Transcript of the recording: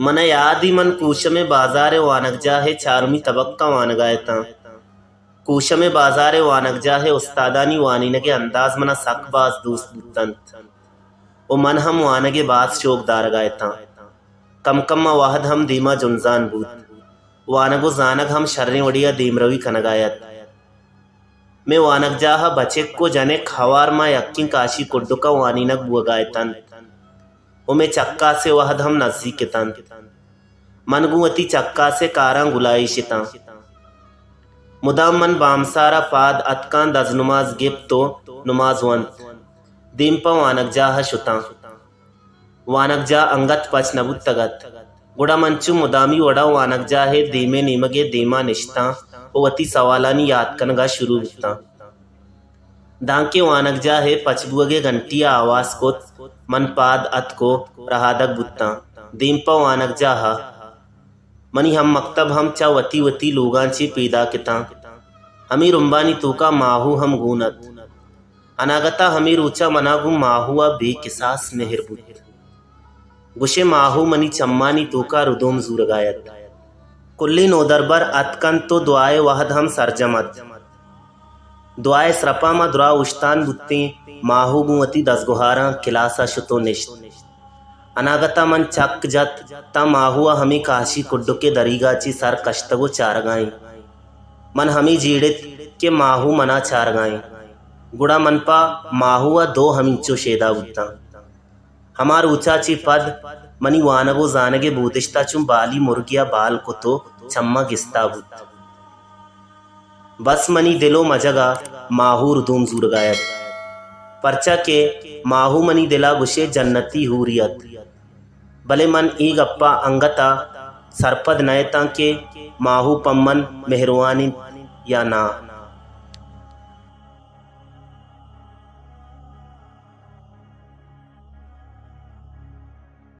من ءَ یات اِنت، من کوشم ءِ بازار ءِ وانگجاہ ءِ چارمی تبک ءَ وانگ ءَ اِت آں۔ کوشم ءِ بازار ءِ وانگجاہ ءِ استادانی وانینگ ءِ انداز من ءَ سک باز دوست بوت اَنت ءُ من ھم وانگ ءِ باز شوک دارگ ءَ اِت آں۔ کم کم ءَ وھد ھم دیم ءَ جنزان بوت۔ وانگ ءُ زانگ ھم شریں وڑے ءَ دیمروی کنگ ءَ اَت۔ مئے وانگجاہ ءَ بچک ءُ جنک ھوار ماں یکیں کاشی کڈک ءَ وانینگ بوگ ءَ اِت اَنت ءُ مئے چکاس ءِ وھد ھم نزیک اِت اَنت۔ من گوں وتی چکاس ءِ کاراں گلائیش اِت آں۔ مدام من بامسار ءَ پاد اتک آں، دزنماز گپت ءُ نماز ونت۔ دیم پہ وانگجاہ ءَ شت آں۔ وانگجاہ انگت پچ نہ بوتگ اَت، گڑا من چو مدامی وڑ ءَ وانگجاہ ءِ دیم ءِ نیمگ ءَ دیم ءَ نشت آں ءُ وتی سوالانی یات کنگ ءَ شروع بوت آں۔ دانکہ وانگجاہ ءِ پچ بوگ ءِ گھنٹی ءَ آواز کت، من پاد اتک ءُ رھادگ بوت آں۔ دیم پہ وانگجاہ ءَ منی ھم مکتب ھم چہ وتی وتی لوگاں چہ پیداک اِت آں۔ ھمے رمبانی توک ءَ ماھو ھم گون اَت۔ اناگت ءَ ھمے روچ ءَ من ءَ گوں ماھو ءَ بے کساس مھر بوت۔ گوش ئے ماھو منی چمانی توک ءَ ردوم زورگ ءَ اَت۔ کلیں نودربر اتک اَنت ءُ دعا ءِ وھد ھم سرجم اَت۔ دعا ءِ سرپ ءَ ما دراہ اوشتان بوت ایں، ماھو گوں وتی دزگھاراں کلاس ءَ شت ءُ نشت۔ اناگت ءَ من چک جت تاں ماھو ءَ ھمے کاشی کڈک ءِ دریگ ءَ چہ سر کشتگ ءُ چارگ ءَ اِنت۔ من ھمے جیڑ اِت کہ ماھو من ءَ چارگ ءَ اِنت۔ گڑا من پہ ماھو ءَ دو ھمینچو شیدا بوت آں۔ ھما روچ ءَ چہ پد منی وانگ ءُ زانگ ءِ بودشت ءَ چوں بالی مرگے ءَ بال کت ءُ چماں گستا بوت۔ بس منی دل ءُ مجگ ءَ ماھو ردوم زورگ ءَ اَت، پرچا کہ ماھو منی دل ءَ گوش ئے جنتی ھورے اَت۔ بلے من اے گپ ءَ انگت ءَ سرپد نہ اِت آں کہ ماھو پہ من مھروان اِنت یا ناں۔